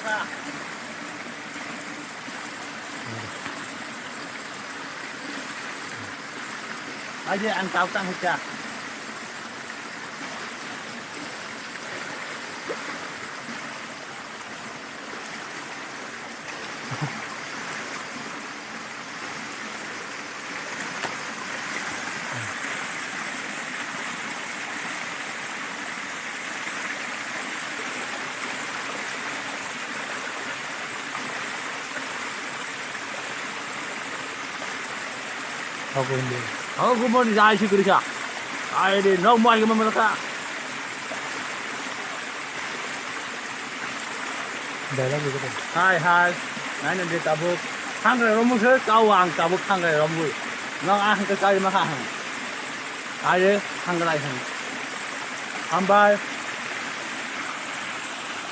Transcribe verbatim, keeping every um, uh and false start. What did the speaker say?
Aje ang tau tang hita. Ogo hindi. Ogo mo ni jai si kurisa. Ai de nok mo ai mo ka. Hai, hai. Nai nang de tabuk. Thangrai romwi se, kau ang tabuk thangrai romwi. Nang ang ke kai ma ha hang. Ai de thangrai hang. Hambai.